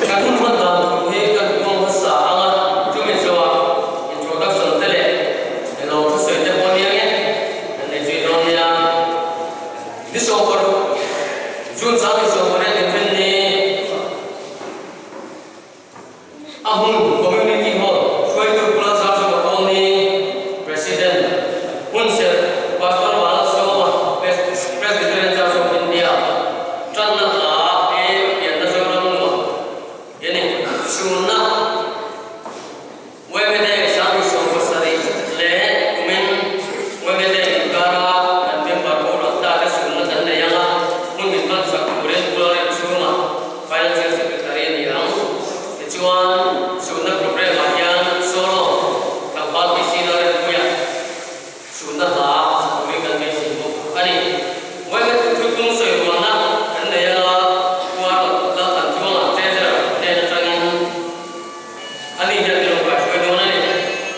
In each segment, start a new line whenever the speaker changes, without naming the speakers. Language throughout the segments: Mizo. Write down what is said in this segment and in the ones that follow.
Kan hun hman dan tur hi kan puang hmasa ang a, chumi zawhah introduction te leh elo thusawi te pawh nia nge kan nei zui dawn nia. Ni 60 June 28 inrin ni a hmun Community Hall hruaitu Pu Lalzarchunga Kawlni, President, Hmunserh Pastor Vanlalsawma, Presbyterian Church of India, tanna hla e pianna Zoram nuam i ni. Sunna Wemede 27 leh kumin Wemede inkara kan member boral ta te sunna kan nei ang a, hmun min hmansak turin Pu Lalrinchhunga, Financial Secretary a ni ang. Tichuan, sunna programme-ah hian solo tlangval PC Lalrinpuia sunna hla sa turin kan beisei bawk a ni. Vawikhat thuthlung sawi rualna kan nei anga Puar Lalthanchuanga Treasurer hnen atangin ani hian min rawn kaihruai dawn a ni.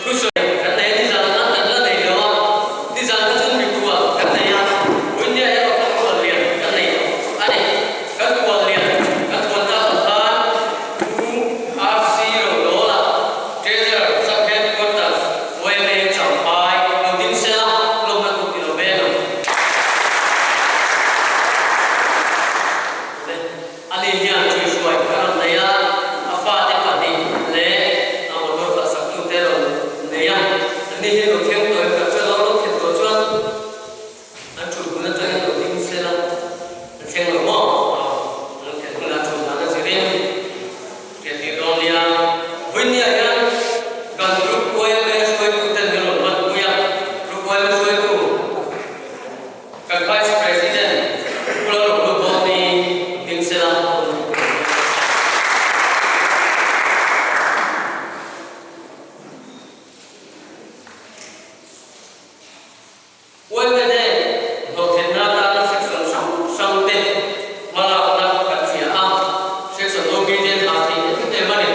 Thusawi kan nei a, nizan khan kan la nei lo a, nizan kha chuan mikhual kan nei a, India erawh kan khual lian kan nei tawh a ni. Kan khual lian kan khual tak ang khan Pu RC Rodawla, Treasurer Sub Headquarters YMA Champhai lo ding sela lawmna tuk i lo veng ang. Le ani hian ṭhuihruai a rawn nei a, a fate pahnih leh a motor kalhsaktute a rawn nei a, anni hi lo thleng tawh em kha chuan lo lo thlen tawh chuan an ṭhut hun atangin lo ding sela a thleng lo maw? An lo thlen hunah ṭhut dan a zirin hriattir dawn nia. Vawinia hian kan Group YMA hruaituten min rawn hmanpui a, Group YMA hruaitu Kan Vice President Pu Lalrohlu Bawlni ding sela hun a awm. Uaimene hlawhtlinna atana section hrang hrang te hmalakna kan hria a, section OB ten hah thei em em a ni.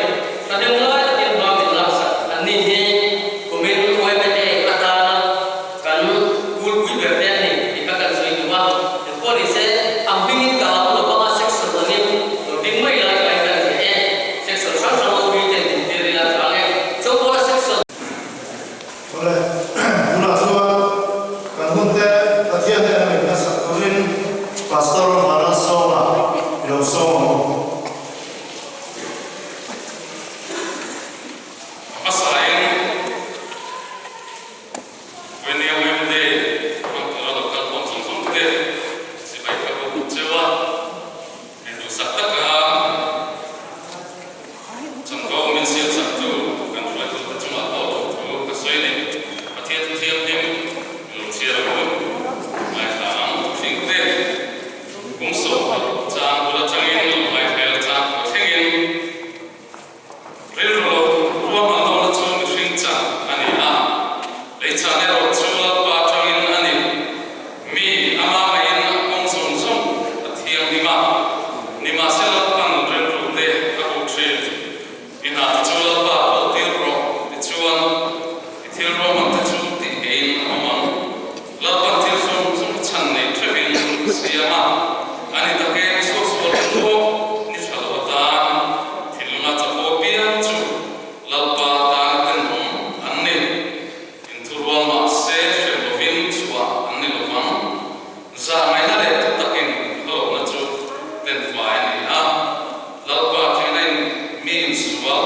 Thahnem ngai takin hma min laksak an ni hi kumin Uaimene atana Kan kulpui ber te a ni tih kha kan sawi duh a, engpawh ni se a hmingin ka lam lo vang a section angin lo ding mai lai kai kan hria e, section hrang hrang OB ten din tir ila tha ang e, Chawpawla section.
Awle, tunah chuan kan hun te Pathian hnena min hmasak turin Pastor Vanlalsawma i lo sawm ang u.
A hmasain. William MD hmang tura lo kal khawm zawng zawng te chibai kha ka hmu cheu a, min duhsak taka chanvo min siamsak tu kan hruaitu te chungah pawh lawmthu ka sawi ni. Pathian thu thianghlim i lo chhiar ang u, ngaithla ang hring te kum 20 chang bul atangin lo ngaihhel chang pawh thlengin Rilru lo ruahman lohna chu mihring chang a ni a, lei chang erawh chu Lalpa atangin a ni. Mi ama ngeiin a kawng zawng zawng a thianghlim a, nimahse Lalpan rilru te a huh thin. I hna te chu Lalpa pawh tir rawh tichuan i thil ruahman te chu tih ngeiin a awm ang. Lalpan thil zawng zawng chhan nei theuhin a siam a, ani takin suaksual pawh ni tha lo atan thinlunga chapo piang chu Lalpa tana tenawm an ni. Inthurual mahse hrem lovin chhuah an ni lovang. Zahngaihna leh thu takin hlawkna chu tlenfai a ni a, Lalpa thihna in mi insual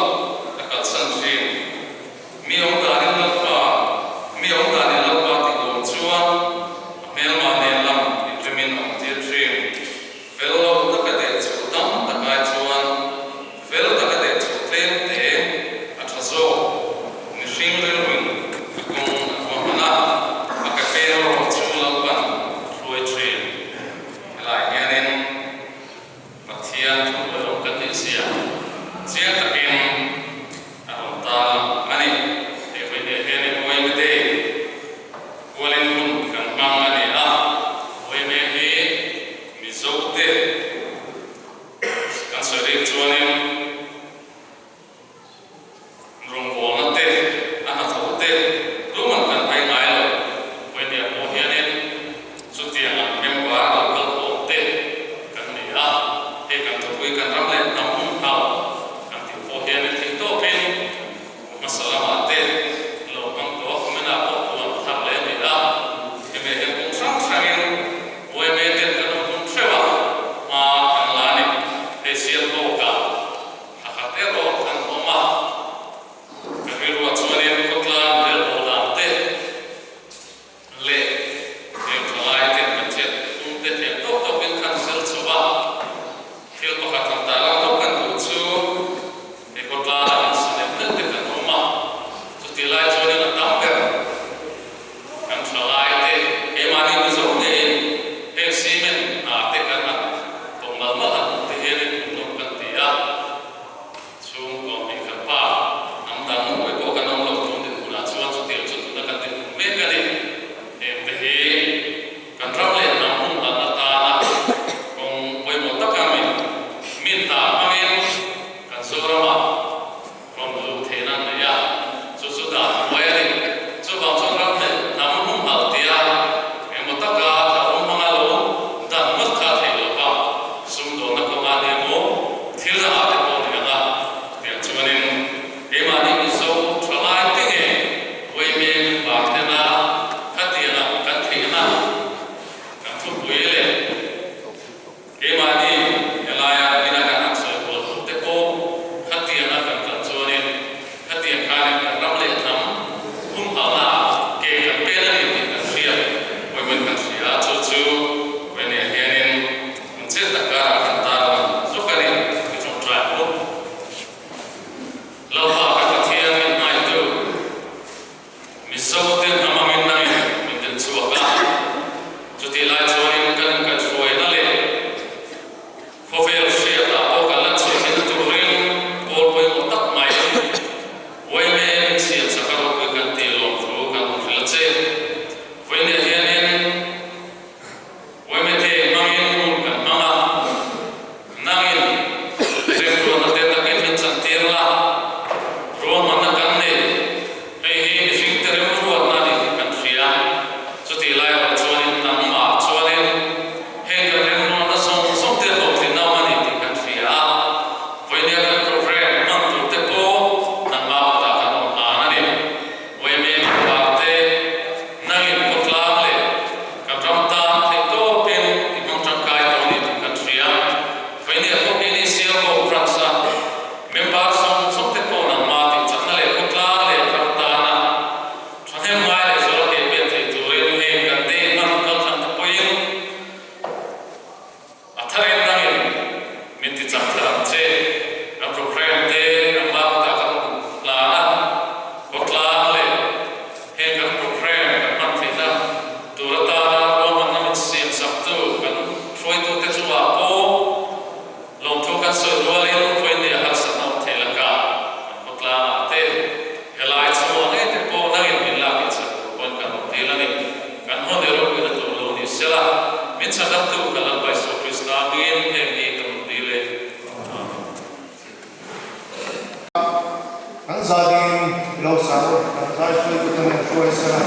a kalsan thin. Mi awm danin Lalpa, mi awm danin Lalpa tih lawm chuan a hmelmah nen lam inremin a awm tir thin. Fel lo taka deh chhuh tam tak ai chuan fel taka deh chhuh tlem te a tha zawk. Mihring rilruin a kawng a ruahman a, a ka peng erawh chu Lalpan a hruai thin. Helai hianin Pathian thu erawh kan nih zia chiang takin a rawn ta a ni. He vawihneh hian i Uaime Day kualin hun kan hmang a ni a, Uaime hi Mizote kan sawi rik chuanin Rawngbawlna te, a hnathawh te tuman kan hai ngai lo. Vawinia pawh hianin chutianga member lo kal awm te kan ni a, hei kan thupui kan ram leh hnam hmun hau. lawkah thla khat erawh kan awm a, kan rilruah chuanin khawtlang relbawl dan te leh heng thalai ten kan chet phung te thiam tawk tawkin kan zir chho a, thil pakhat han dah lang lawk kan duh chu he khawtlangah insanem deuh te kan awm a, chutih lai chuanin a tam ber. Kan thalai te, keimahni Mizo ngeiin heng cement hna te kan han thawk malh malh han hmuh te hianin hmuhnawm kan ti a, chhungkaw hnih khat pa hnam dang hawi pawh kan awm lo tun dinhmunah chuan chutiang chu tuna kan dinhmun mek a ni. Heng te hi kan ram leh hnam humhalh atana kawng pawimawh taka min min hna hmangin kan Zoramah Rawn luh theihna an nei a, chu chu dan hnuai a ni. Chuvang chuan ram leh hnam humhalh tia engemaw taka tharum hmanga lo dan ngawt kha a theih loh va, sumdawnna kawnga ni emaw thil dangah te pawh ni ang a, chutiang chuanin keimahni Mizo thalai te nge Uaimeng par tena khatianga kan theihna kan thupui leh Keimahni helaia ina kan han sawi kual tuk te pawh khatianga kan kal chuanin khatiang khanin kan ram leh hnam humhalhna ke kan pen a ni tih kan hriat pawimawhin kan hria a, chu chu Vawiniah hianin hun chet tak karah kan tarlang zawk a ni ti tawngtai bawk. Lalpa ka Pathian min hnaihtu. Mizote hnam angin nangin min din chhuak a, chutih lai chuanin kan inkaihhruaina leh khawvel hriatah pawh kan la chhuah in turin pawl pawimawh tak mai Uaime min siam sak a ropui kan tih lawmthu kan rawn hrilh a che. Vawiinah hianin Uaime te hmangin hun kan hmang a, nangin remruatna te takin min chantir la, ruahmanna kan nei. Hei hi mihringte remruatna a ni tih kan hria. Chutih lai erawh chuanin nangmah chuanin heng kan remruatna zawng zawng te hlawhtlinna awm a ni tih kan hria a, vawinia kan programme hman tur te pawh nangmah kutah kan awm hlan a ni. Uaime mipa te nangin khawtlang leh kan ram tan theih tawpin i hmang tangkai tawh a ni tih kan hria. Vawinia pawh keini Sialko Branch-a member zawng zawng te pawh nangmah tih chakna leh khawtlang leh ram tana thahnem ngai leh zuala ke pian thei turin heng kan day hman kal thlang te pawhin A tharin nangin min ti chak thar ang che. Kan programme te nangmah kutah kan awm hlan a, khawtlang leh heng kan programme kan hman theihna tur atana ruahmanna min siam saktu kan hruaitute chungah pawh lawmthu kan sawi rualin vawinia harsatna awm theih lakah kan khawtlangah te helai chhungah ngei te pawh nangin min lak leh chak tur pawhin kan rawn dil a ni. Kan hawn erawh puina tur lo ni sela, min chhandamtu kan Lalpa Isua Krista hmingin heng hi ka rawn dil e. Amen.
Kan zai dingin i lo sa u, kan zai hruaitu te nen hruai sela.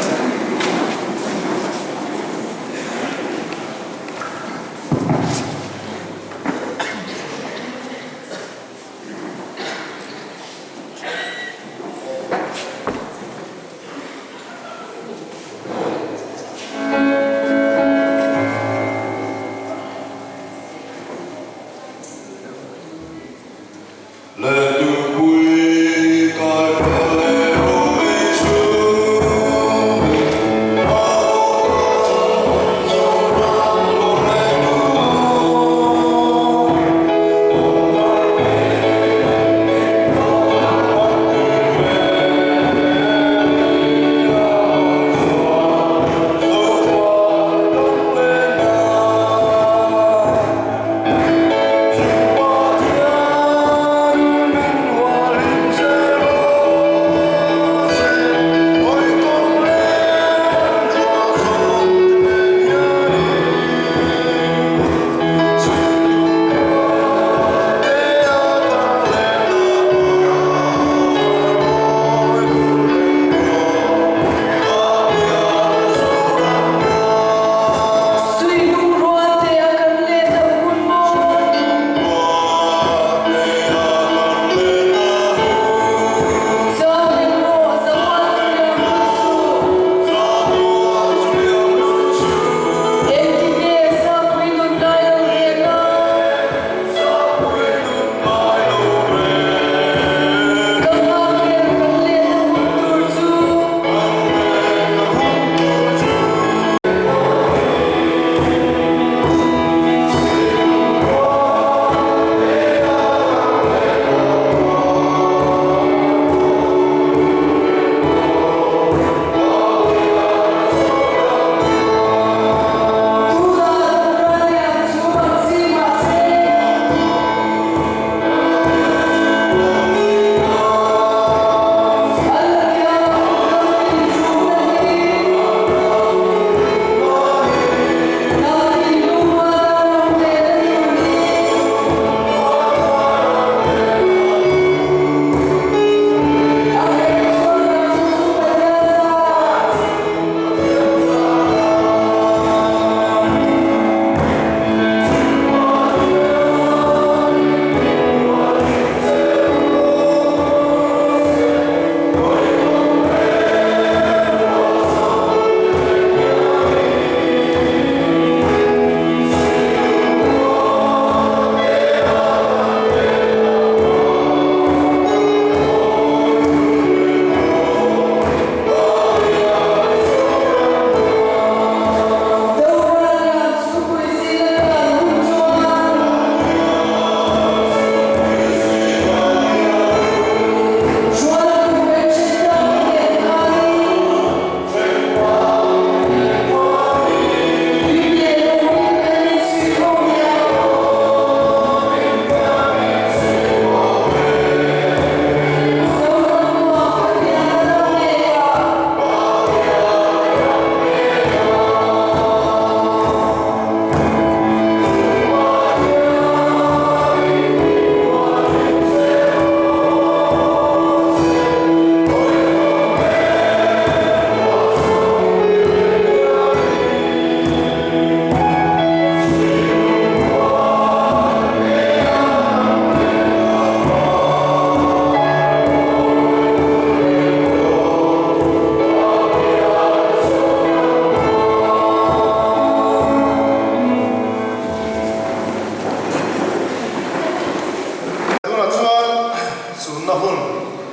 tunah chuan sunna hun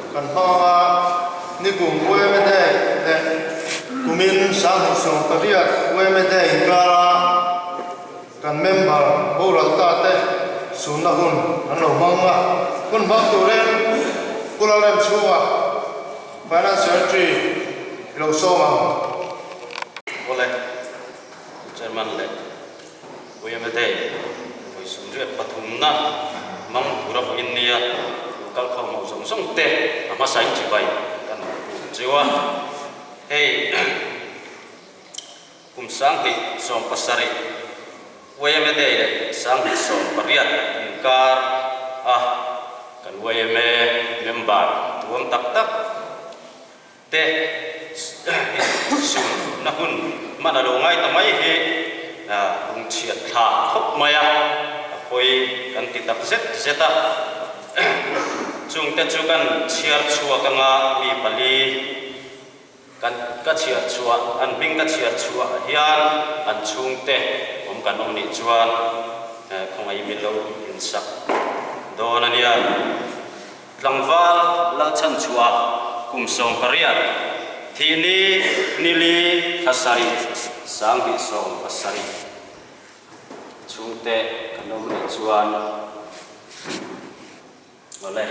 kan hmang anga nikum yma Day leh kumin 2018 yma Day inkara kan member boral ta te sunna hun an lo hmang a, hun hmang turin Pu Lalremchhunga Finance Secretary i lo sawm ang.
Awle, Chairman leh Yma Day vawi sumriat pathumna mang tura vawiin nia lo kal khawm ho zawng zawng te a hmasa in chibai kan buk cheu a. Hei kum 2017 yma Day leh 2018 inkar a kan yma member tuam tak tak te sumna hun hman a lo ngai ta mai hi lungchhiat thla khawp mai a, a pawi kan ti tak zet zet a. Chungte chu kan chhiar chhuak anga mi pali kan ka chhiar chhuah, an hming ka chhiar chhuah hian an chhungte awm kan awm nih chuan khawngaih min lo insak dawn a nia. Tlangval Lalchhanchhuah kum 18, thihni nili thla sarih 2017 chhungte kan awm nih chuan awle.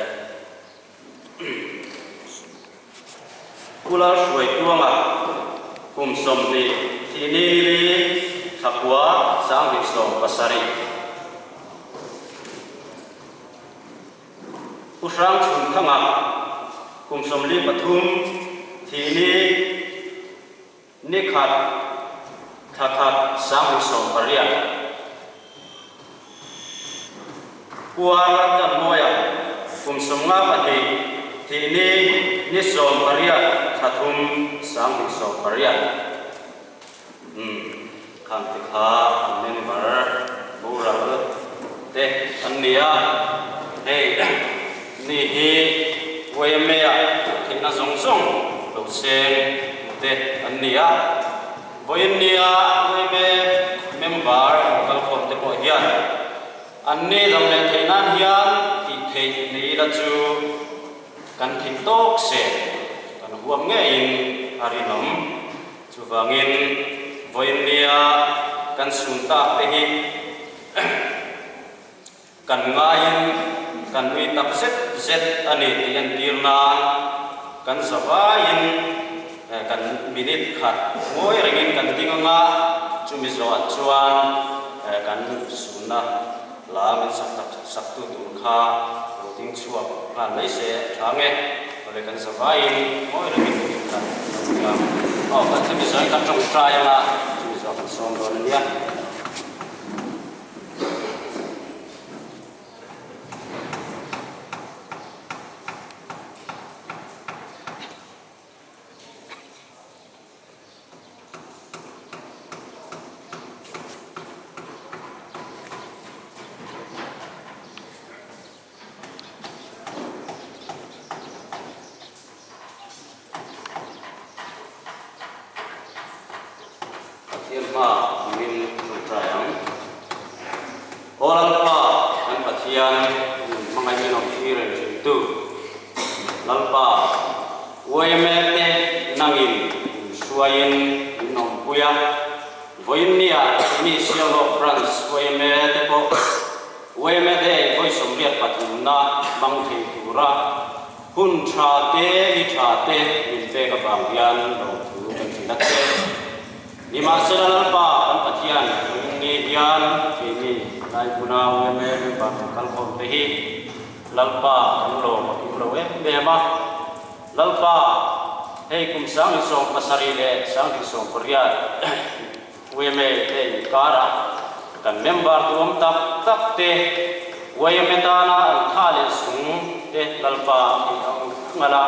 Pu Lalhruaitluanga kum 20, thihni nili thla kua 2017. Pu Hrangchhunthanga kum 43 thihni ni khat thla khat 2018. Pu Arlatlanmawia kum 52 thihni ni 18 thla thum 2018. Umm khang te kha an member boral te an ni a, hei ni hi YMA ah theihna zawng zawng lo seng te an ni a, vawiin nia YMA member kal khawm te pawh hian an ni dam leh theih nan hian tih theih nei ila chu kan theih tawk se kan huam ngeiin a rinawm. Chuvangin vawiin nia kan sun tak te hi kan ngaiin kan nui tak zet zet a ni tih entir nan kan zavaiin kan minute khat ngawi rengin kan ding anga chumi zawhah chuan kan sunna hla min sak tak saktu tur kha lo ding chhuak nghal mai se a tha nge. Awle kan zavaiin ngawi rengin minute khat lo ding ang. Aw kan chumi zawhin kan tawngtai anga chumi zawh kan sawm dawn a nia. Pathian hma min tawngtai ang. Aw Lalpa, kan Pathian, min hmangaih min awm thlir reng thintu Lalpa, YMA te nangin min hruaiin min awmpui a, vawiin nia mi Sialhawk Branch YMA te pawh YMA Day vawi 83 na hmang thei tura hun tha te ni tha te min pek avang hian lawmthu kan hrilh a che. Nimahsela Lalpa kan Pathian vawiin ni hian keini lai hmuna YMA member kan kalkhawm te hi Lalpa kan lawm a kim lo em em a. Lalpa, hei kum 2017 leh 2018 YMA te inkara kan member duhawm tak tak te YMA tana an tha leh zung te Lalpa an theih ang ngal a,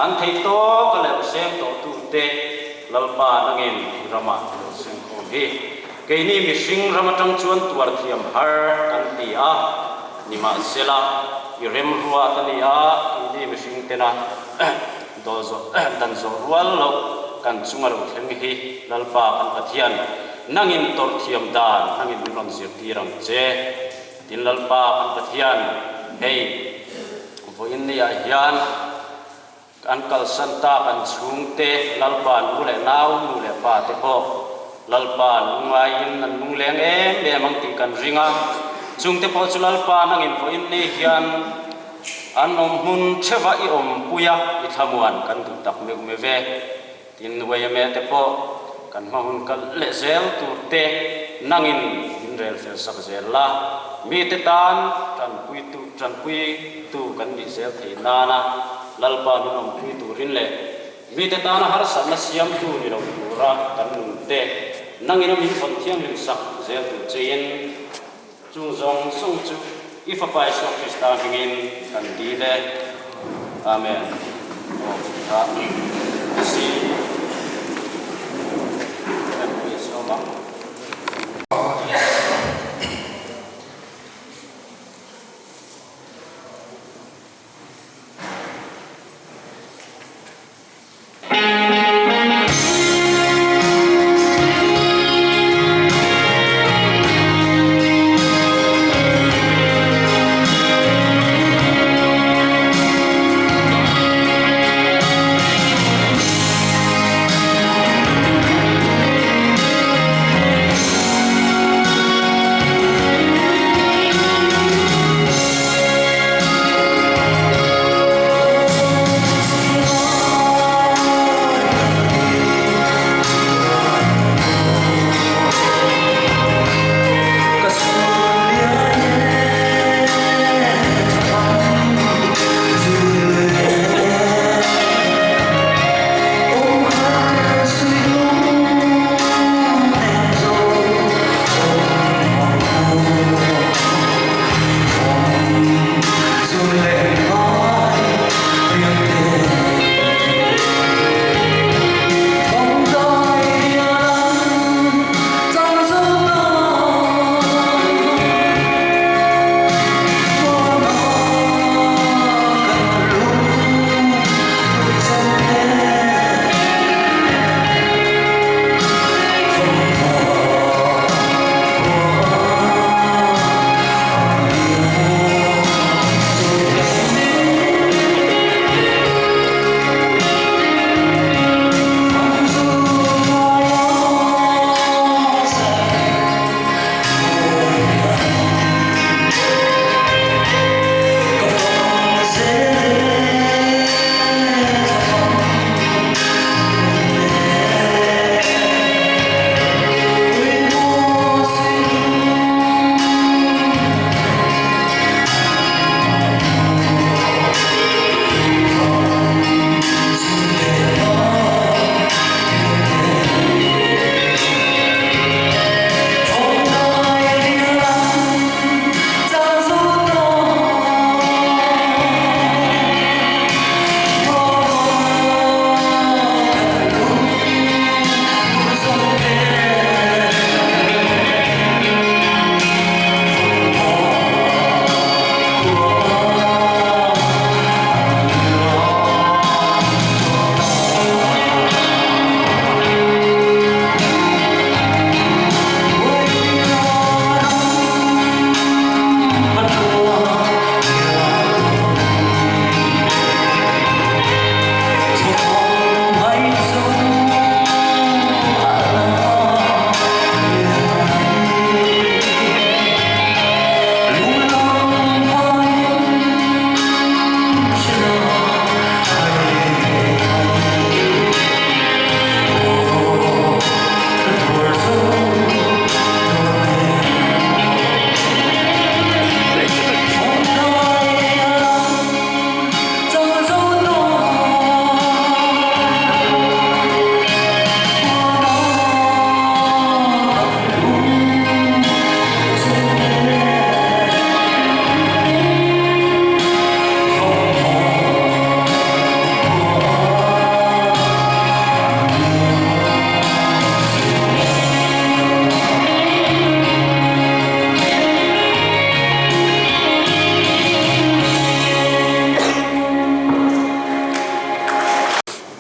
an theih tawk a leh seng tawh tu te Lalpa nangin i ramah i lo seng khawm hi. Keini mihring ram atang chuan tuar thiam har kan ti a, nimahsela i remruat a ni a, keini mihring tena daw zawh dan zawh rual loh kan chunga lo thleng hi Lalpa kan Pathian nangin tawrh thiam dan nangin min rawn zirtir ang che. Tin Lalpa kan Pathian hei. Vawiin niah hian an kalsan tak an chhungte Lalpa nu leh nau, nu leh pa te pawh Lalpa lungaiin an lungleng em em ang tih kan ring a. Chungte pawh chu Lalpa nangin vawiin ni hian an awm hmun theuha i awmpui a, i thlamuan kan duh tak meuh meuh e. Tin, yma te pawh kan hma hun kal leh zel tur te nangin min rel fel sak zel la, mite tan tanpuitu tanpuitu kan nih zel thei nana Lalpa min awmpui turin leh mite tana harsatna siamtu ni lo tura kan nun te nangin a min vawn thianghlim sak zel tur chein chung zawng zawng chu i Fapa Isua Krista hmingin kan dil e. Amen. Aw kha si Rempuia sawm ang.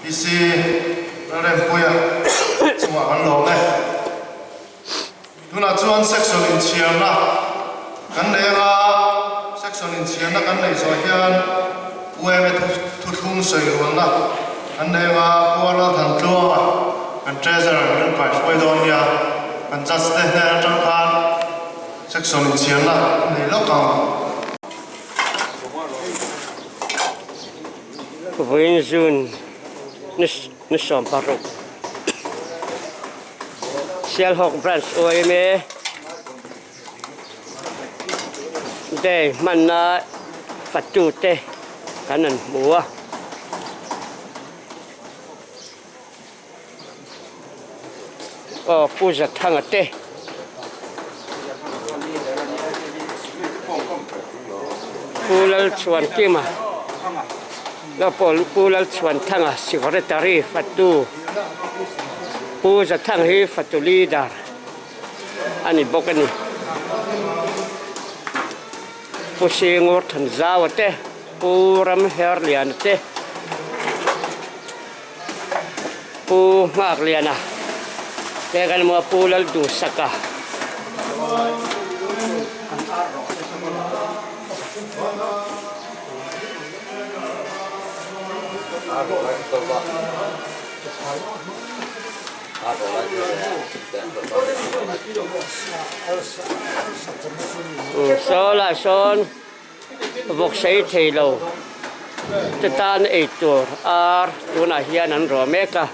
PC Lalrempuia chungah kan lawm e. Tunah chuan section inchhiarna kan nei anga, section inchhiarna kan neih zawh hian. UMA thuthlung sawi rualna an nei anga Pu Lalthantluanga kan Treasurer min kaihruai dawn nia, kan Judge te hnen atang khan Section inchhiarna an nei lawk ang.
Vawiin June ni 16 Sialhawk Branch yma Day hmanna fatute kan han hmu a. Aw Pu Zathanga te. Pu Lalchhuankima lo pawh Pu Lalchhuanthanga Secretary fatu Pu Zathanga hi fatu leader a ni bawk a ni. Pu Singur Thanzaua te Pu Ramherliana te. Pu Nghakliana te kan hmu a, Pu Lalduhsaka. Saw lah sawn. Vawk sei thei lo te tan ei tur ar tunah hian an rawh mek a.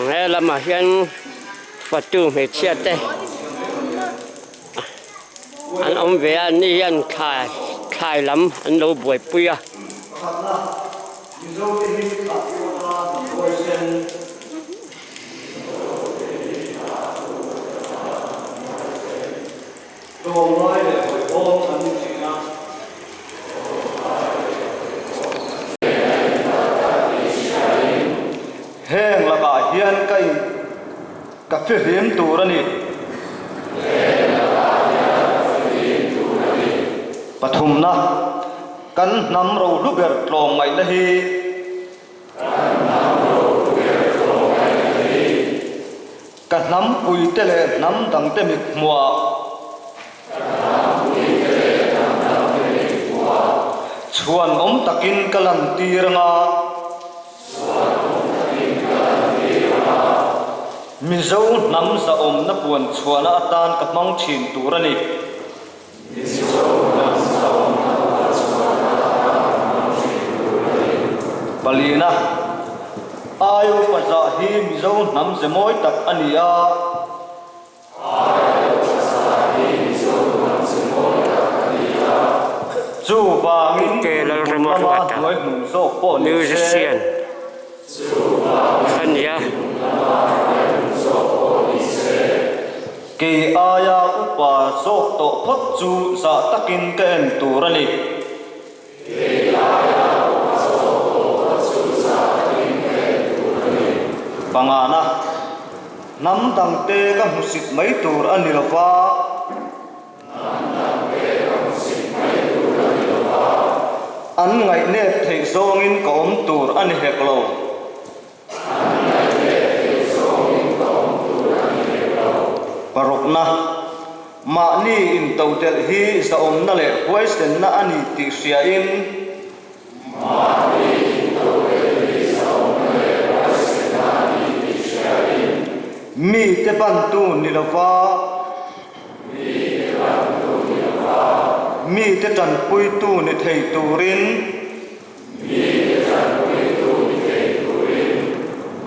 He lamah hian fatu hmeichhia te. An awm ve a, ni hian thlai thlai lam an lo buaipui a.
Heng lakah hian ka in Ka fihlim tur a ni. Pathumna, Kan hnam rohlu ber tlawmngaihna hi. Ka hnam puite leh hnam dangte mit hmuah. Chhuanawm takin ka lantir anga. Mizo hnam zahawmna puan chhuahna atan ka hmang thin tur a ni. Palina, Aio pazah hi Mizo hnam ze mawi tak a ni a. Chuvangin
Ke
kum lama hnuai hnung zawk pawh ni se. Kei aia upa zawk tawh phawt chu zah takin ka en tur a ni. Pangana, Hnam dangte ka hmusit mai tur a ni lo va. An ngaihnep theih zawngin ka awm tur a ni hek lo. Parukna, Mahni intodelh hi zahawmna leh huaisenna a ni tih hriain. Mite bantu ni lova. Mite tanpuitu ni thei turin.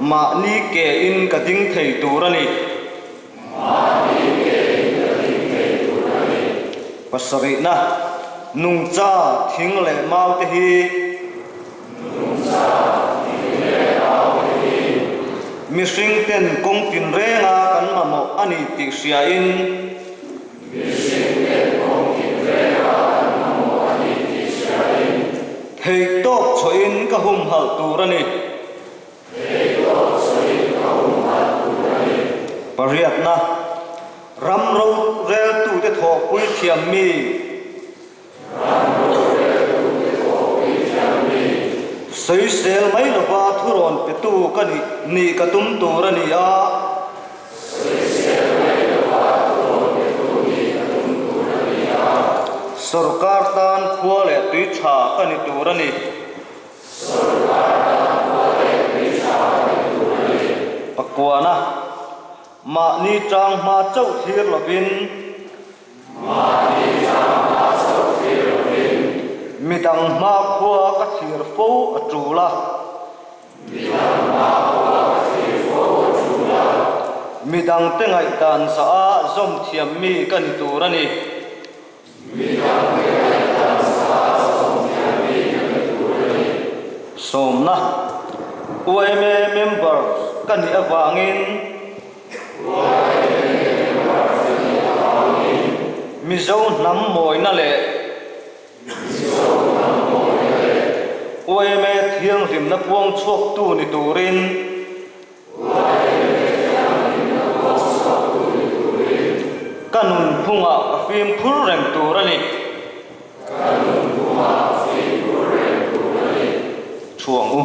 Mahni ke in ka ding thei tur a ni. Pasarihna, Nungcha thing leh mau te hi. Mihring ten kawng tinrenga kan mamawh a ni tih hriain. Theihtawp chhuahin ka humhalh tur a ni. Pariatna, Ram roreltute thawhpui thiam mi. Sawisel mai lova thurawn petu ka nih nih ka tum tur a ni a. Sorkar tan khua leh tui tha ka ni tur a ni. Pakuana, Mahni tang hma chauh thlir lovin. Midang hma khua ka thlir fo a tul a. Midangte ngaihdan zah a zawm thiam mi ka ni tur a ni. Sawmna, yma member ka nih avangin Mizo hnam mawina leh Yma thianghlimna puang chhuaktu ni turin Ka nunphungah ka fimkhur reng tur a ni. Chhuang u.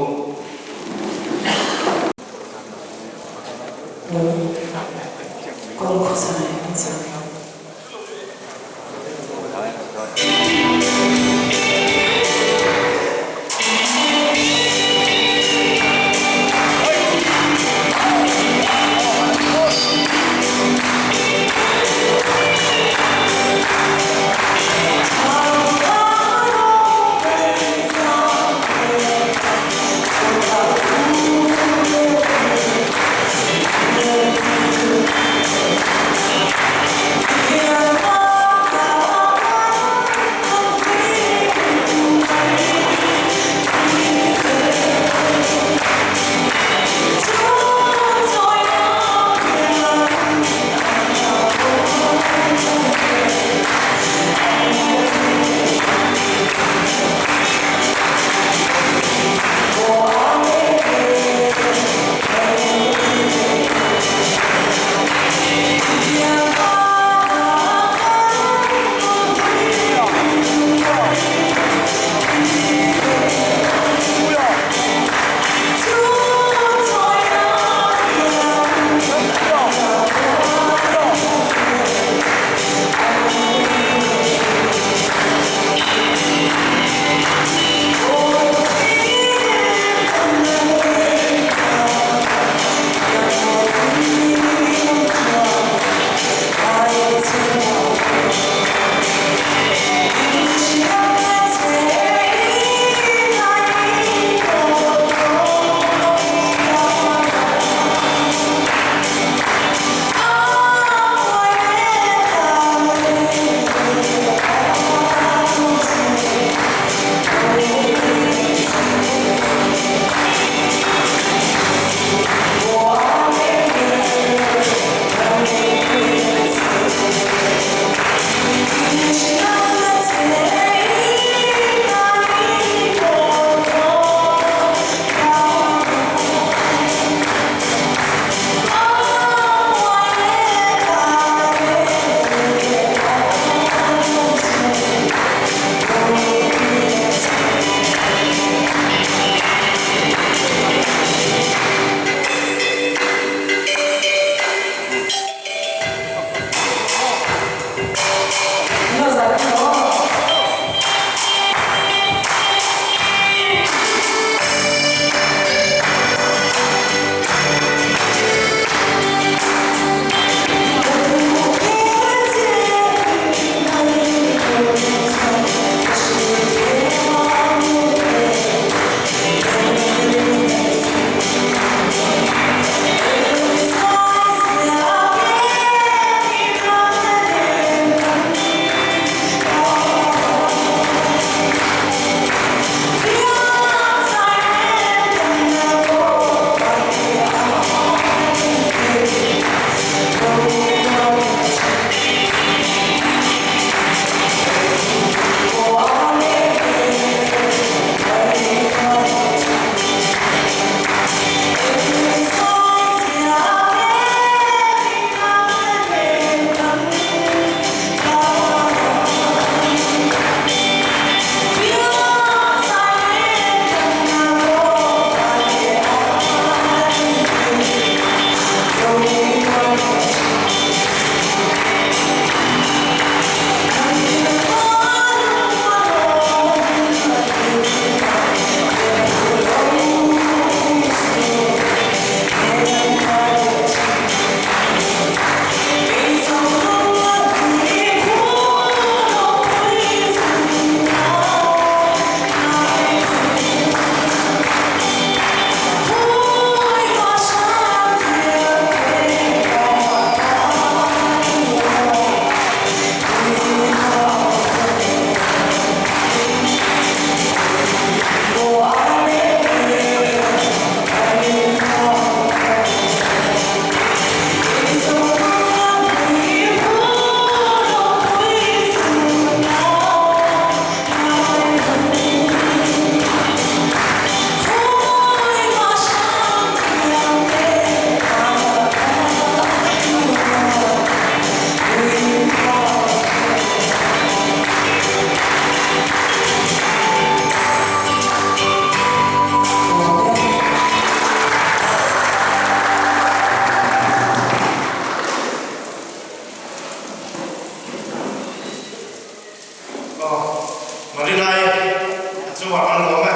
Chungah kan lawm e.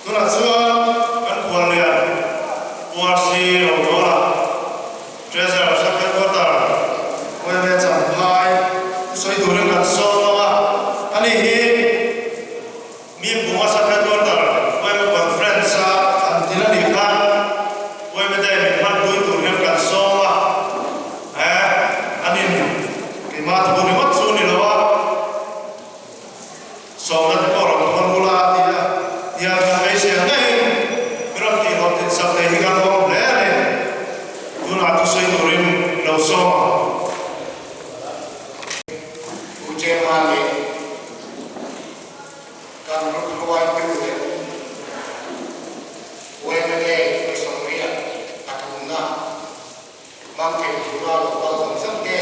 Tunah chuan kan khuallian Pu RC Rodawla, Treasurer Sub Headquarter Ueme Champhai thusawi turin kan sawm ang a, ani hi mi Bunga Sub Headquarter Ueme Conference-a thlan tin a nih khan Ueme Day min hmanpui tur hian kan sawm a, he anin keimah thu ringawt chu ni lo a. Sawmna te pawh rawn thawn bula a ti a, tiang kan beisei ang ngeiin mi rawn tih hlawh thin sak thei hi kan awm hle a ni. Tunah thusawi turin lo sawm ang.
Pu Chairman leh kan group hruaitu leh YMA Sawmriat pathumna Hmangthei tura lo kal zawng zawng te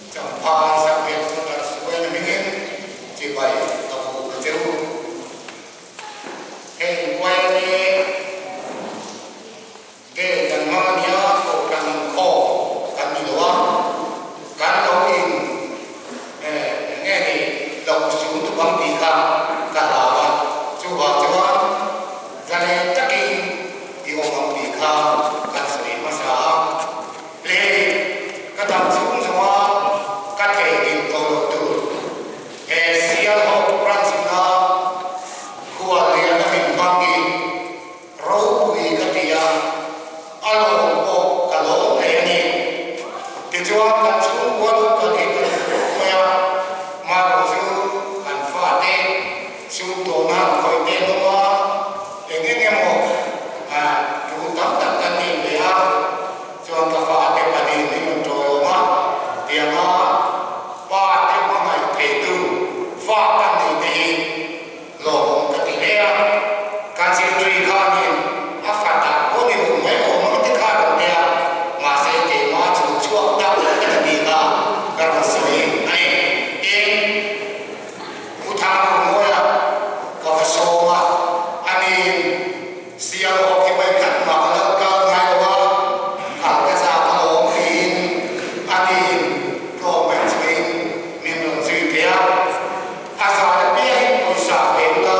Champhai Sakhian Khawtar Suaina hmingin chibai ka buk a che u. Heng YMA te kan hmang a nia kohhran inkhawm kan ni lo a, kan lo in eng nge ni lo sum tuk ang tih kha ka hlau a, chuvang chuan zalen takin I awm ang tih kha kan sawi hmasa a, lei ka dam chhung zawnga ka theihnghilh tawh loh tur he Sialhawk branch na khual lian a min hmang hi ropui ka ti a, a lawm pawh ka lawm hle a ni. Tichuan kan chhungkua lo kal hi kan hmu khawp mai a, marawh chu kan fate sum tawhna an khawih te an awm a, Eng eng emaw thu tam tak kan nih ve a, chuan ka fate pahnih min rawn ṭawiawm a, tianga pa te hmangaih theitu fa kan nih te hi lawmawm ka ti hle a, ka zirṭui khanin a fa tak pawh ni lo mai awm ang ti kha a rawn ti a, mahse keimah chu chhuak tak ka ni tih kha ka rawn sawi a ni. Tin. Pu Thangruhmawia ka va sawm a, aniin sial awk hi vawikhat mah ka lo kal ngai lo a, kal ka chak alawm tiin aniin tlawm mai chuin min rawn zui thei a. A zan apiangin pawisa pe ula,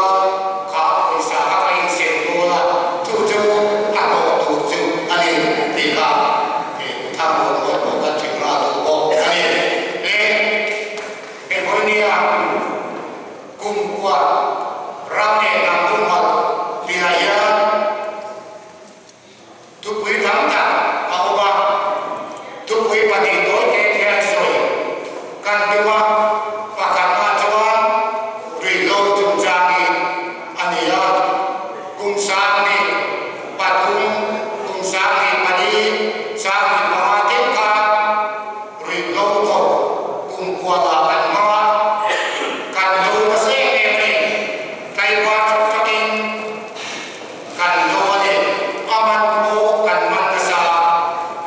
kha pawisa kha ka insem dawn a, chu chu a hlawh tur chu a ni tih kha Pu Thangruhmawia pawh kan hrilh nghal duh bawk a ni. Begonia kumkua ram leh hnam humhalh tihah hian thupui tam tak a awm a, thupui pahnih tawi te te an sawi kan tum a, pakhatna chuan ruihhlo chungchang hi a ni a, kum 23, kum 24, 25 thleng khan Ruihhlo thawk kum kualah kan hmang a, kan do nasa em em a ni. Tlaivar thak thakin kan do a ni. A man pawh kan man nasa a,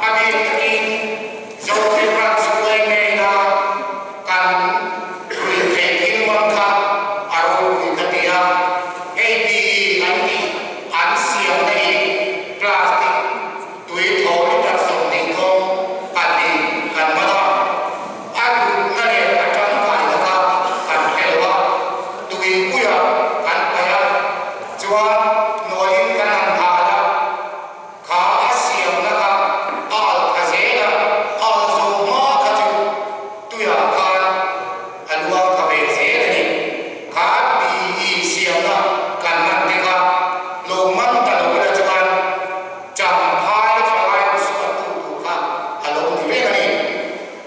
a bik takin Zothei branch UMA-na kan ruih theih thil man kha a ropui ka ti a. Hei PE an tih an siamna hi plastic Tui thaw litre 20 thawm pahnih kan man a, a duhna leh a tangkaina kha kan hre lo a, tui puiah kan paih a, chuan nuahin kan han hal a, kha a siamna kha a alh tha zel a, a alh zawh hma kha chu tuiah khan a luang tha ve zel a ni. Kha PE siamna kan man te kha lo man ta lo ila chuan Champhai thalai suat tu tur kha a lo ni reng a ni.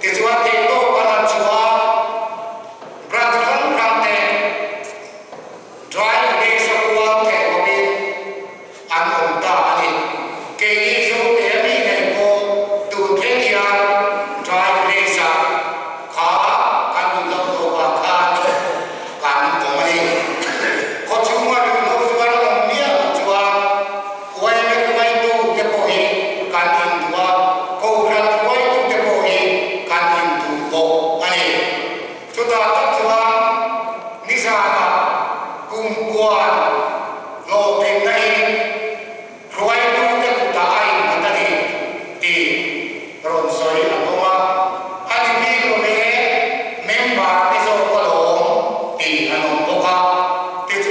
Tichuan theihtawp kan han chhuah a, branch hrang hrang te dry release a kual thei bawkin an awm ta a ni. Keini Zote a mi nei pawh tun thleng hian dry release ah kha kan in lo tawh vang khan kan awm a ni. Khawchhunga ruihhlo zuar an awm miah loh chuan Uaime hruaitu te pawh hi kan induh a, Kohhran hruaitu te pawh hi kan induh bawk a ni. Chutah tak chuan nizanah kumkuan hlawhtlinna hi hruaitu te kutah a innghat a ni tih rawn sawi an awm a, a ni bik lo e, member te zawk alawm tih an awm bawk a. Tichuan.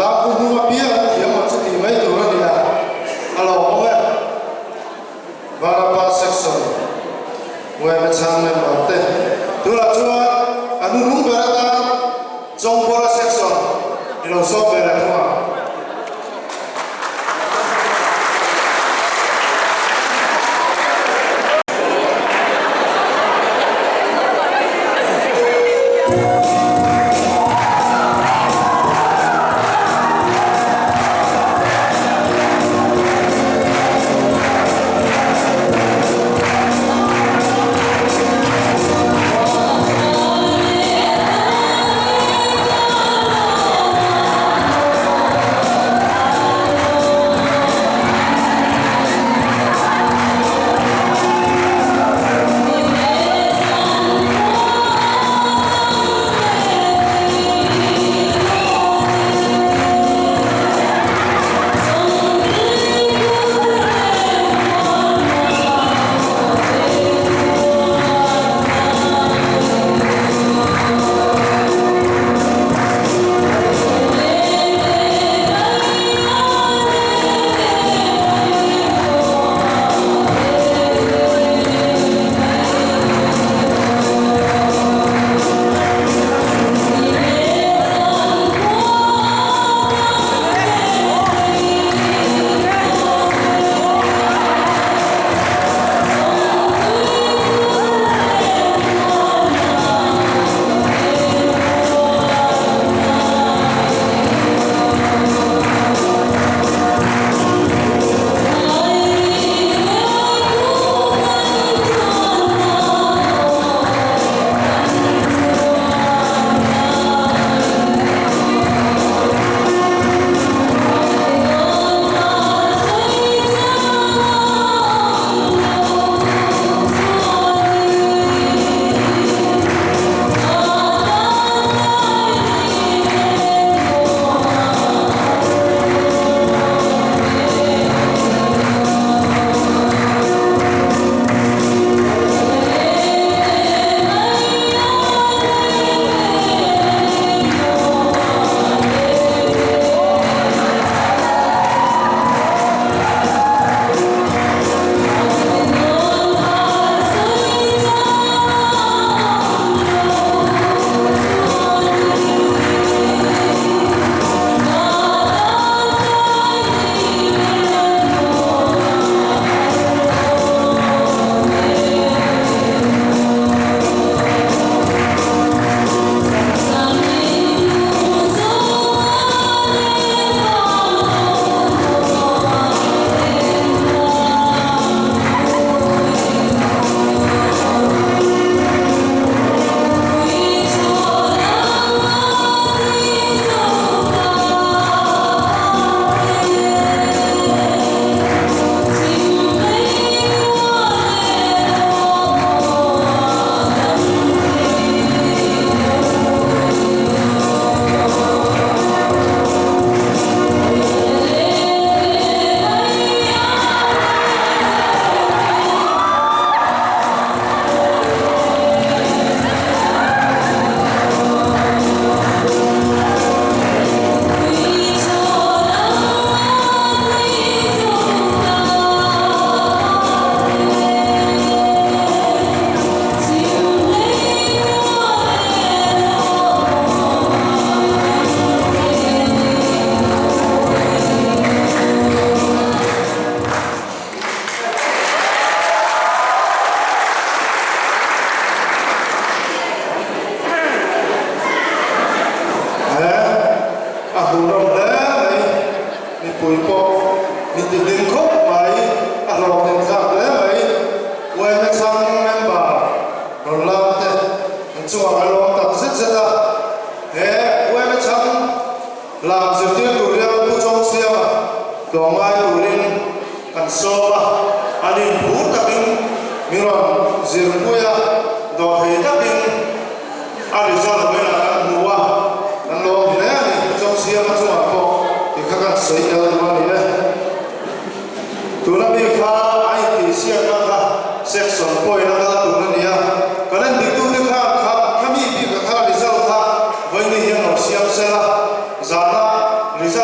Lam pu hnung apiang an thiam ang chu tih mai tur a ni a, a lawmawm e. Vanapa Section Yma chhang member te tunah chuan a hnuhnung ber atan Chawngbuala Section i lo sawm ve leh thung ang. He a hmuhnawm hle mai, mipui pawh min ti hlim khawp mai, a hlawhtlin thlak hle mai. Uaina chhang member rawn lam te an chungah an lawm tak zet zet a, he uaina chhang lam zirtir tur hian Pu Chawngsiama tlawmngai turin kan sawm a, an inphur takin min rawn zirpui a, dawhthei takin A result velah kan hmu a, kan lawm hle a ni. Chawngsiama chungah pawh ti kha kan sawi tel duh a ni e. Tuna mi kha a intihsiakna kha section pawhin a kal tur a ni a, kan en diktute khan kha khami bika kha result kha vawiini hian lo siam sel a, zana result.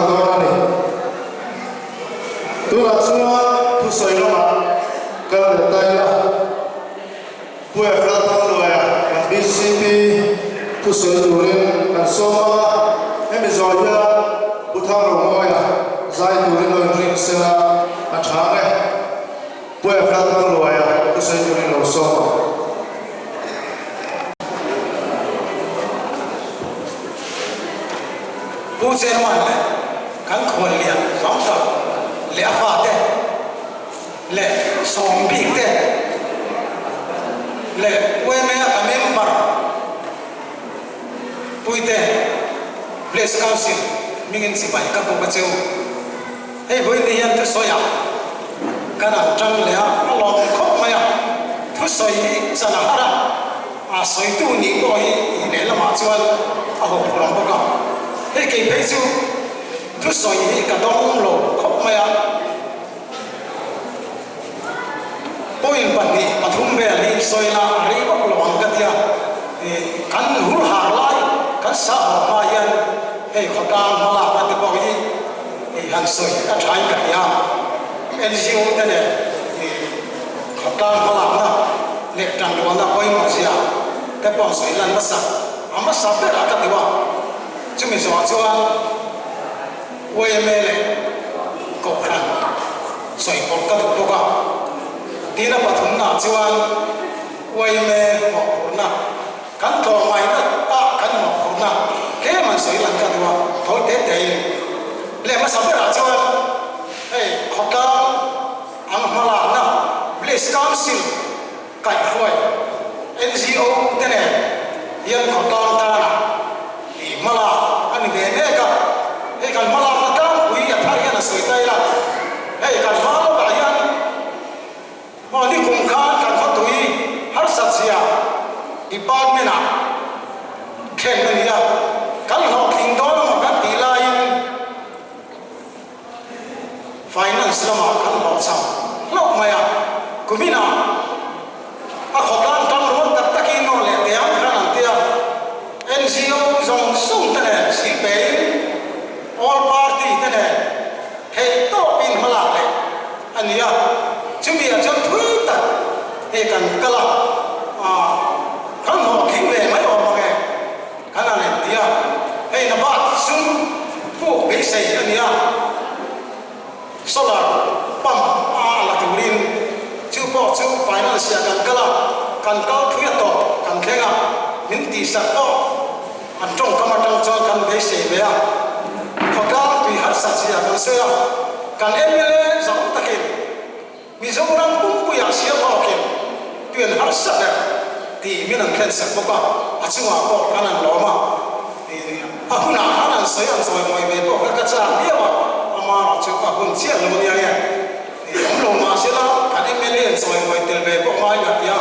dawn a ni. Tunah chuan thusawi lamah kal leh ta ila. Pu Efra Thangluaia kan bcp thusawi turin kan sawm ang a, hemi zawh hian Pu Thangromawia zai turin lo inring sela a tha ang e. Pu Efra Thangluaia thusawi turin lo sawm ang.
Pu Chairman leh kan khuallian zawng tak leh a fate. Leh sawm bik te leh yma a ka member puite Village Council hmingin chibai ka bawk a cheu. Hei vawiin hian thusawi ah kan an tang leh a, a lawm khawp mai a, thusawi hi chan a har a, a sawitu nih pawh hi i lehlamah chuan a huphurh ang bawk a, hei kei phei chu thusawi hi ka dawng lo khawp mai a. Point 2, 3 vel hi sawi la a rei vak lo ang ka tia. Kan hur har lai, kan sah haw hma hian hei khawtlang hmalak a ti pawh hi han sawi a thain ka hria. NGO te nen khawtlang hmalakna leh tanrualna pawimawh zia te pawh sawi lan hmasa a hmasa ber a ka ti a. Chumi zawhah chuan. Yma leh Kohhran sawi pawlh ka duh bawk a, tin a pathumnaah chuan yma mawhphurhna kan tlawmngaihna ah kan mawhphurhna tlem an sawi lan ka duh a, thawi te tein leh hmasa berah chuan hei khawtlang ang hmalakna Village Council kaihhruai NGO te nen hian khawtlang tanah ih hmalak a ni ve mek a, hei kan hmalakna tlangpui a thar hian a sawi ta ila, hei kan hma lawkah hian mahni kum khan kan khawtui harsat zia department ah thlen a ni a, kan hlawhtling dawn emaw kan tih laiin Finance lamah kan hlawhchham hlauh mai a, kuminah a khawtlang tang rual tak takin nawr leh teh ang khan an ti a, NGO zawng zawng te nen si pein all party te nen theih tawpin hmalak leh a ni a, chumi ah chuan thui tak hei kan kal a, kan hlawhtling ve mai awm ang e. Kan han en ti a, hei na bat sum puk beisei a ni a, solar pump a la turin chu pawh chu finance ah kan kal a, kan kal thui a tawp kan thleng a, min tihsak pawh an tawngkam atang chuan kan beisei ve a, khawtlang tui harsat zia kan sawi a, kan mla zau takin Mizoram pumpuiah siam awkin tuian harsa ber tih min an thlensak bawk a, a chungah pawh khan an lawm a, a hunah khan an sawi an zawi mawi ve pawh kha ka chak viau a, amarawh chu a hun chiah lo nia nge awm lo mahsela kan mla an zawi mawi tel ve pawh ngai nga tia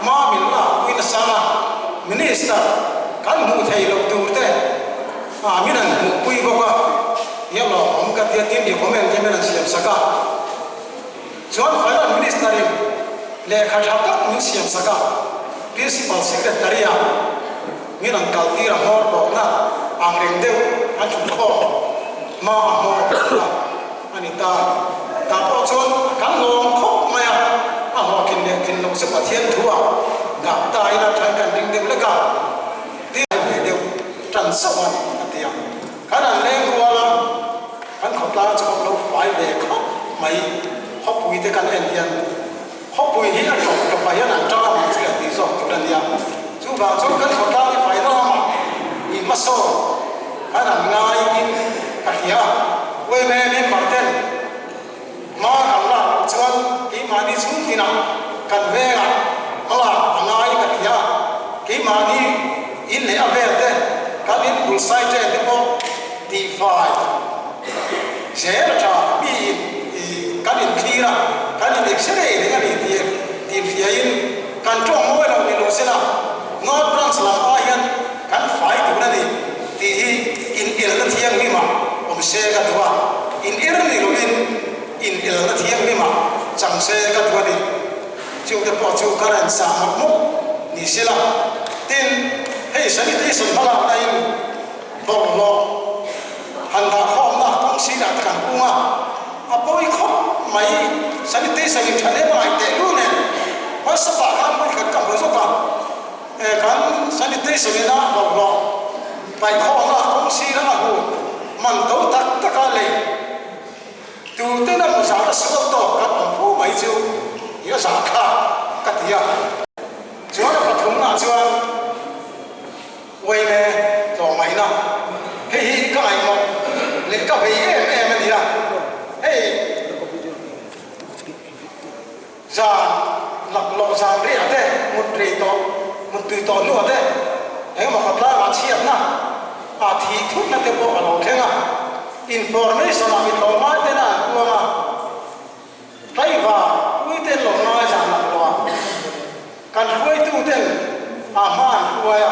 hma min lak pui nasa a, Minister kan hmuh theih loh tur te min an hmuh pui bawk a, nia lawmawm ka tia tin document te min an siam sak a. Chuan Finance Minister in lehkha tha tak min siam sak a, Principal Secretary ah min an kal tir a hmawr bawkna ang reng deuh an thut khawm hma a hmawr bawkna a ni ta. Tah pawh chuan kan lawm khawp mai a, a hlawhtlin leh tlin loh chu Pathian thu ah dah ta ila thain kan ring deuh lek a, tin ve deuh tan chauh a ni a ti a. Kan an leng rual a, kan khawtlang chu kan lo fai ve khawp mai. Khawpui te kan en hian khawpui hi a ṭawp ṭawpah hian an ṭang a mang chu tih zawk tur a nia. Chuvang chuan kan khawtlang hi faina lamah ih hmasawn kan an ngaiin ka hria a. Yma member ten hma kan lak loh chuan keimahni chhung tinah kan vengah hmalak a ngai ka hria a. Keimahni in leh a vel te kan in bul sai ṭe te pawh tihfai zel a ṭha mi in kan in thlir a, kan in x-ray reng a ni tih tih hriain kan ṭawng mawi lo ni lo sela North Branch lam ah hian kan fai tur a ni tih hi in elna thianghlimah awm se ka duh a, in er ni loin in elna thianghlimah chang se ka duh a ni. Chute pawh chu ka rawn sah mawp mawp ni sela, tin, hei sanitation hmalakna in bawlhhlawh han dah khawmna kawng ah te kan hung a, a pawi khawp mai. Sanitation in tha lem a ngaih teh lu nen WhatsApp ah khan hmun khat ka hmu zawk a, kan sanitation in a bawlhhlawh paihkhawhna kawng sira a hmun man to tak tak a lei tuten a hmu zan a sual tawk kan awm fo mai chu i a zahthlak ka ti a. Chuan a pathumna chuan Uaime tlawmngaihna hei hi ka ngaihmawh leh ka vei em em a ni a, hei zan laklawh zan riah te, mut rei tawh, mut tui tawh hnuah te engemaw khawtlangah chhiatna ah thih thutna te pawh a lo thleng a, information ah mi tlawmngai tena an puang a. Tlaiva puiten lo ngai zan lak lo a, kan hruaitu ten a hma an hruai a,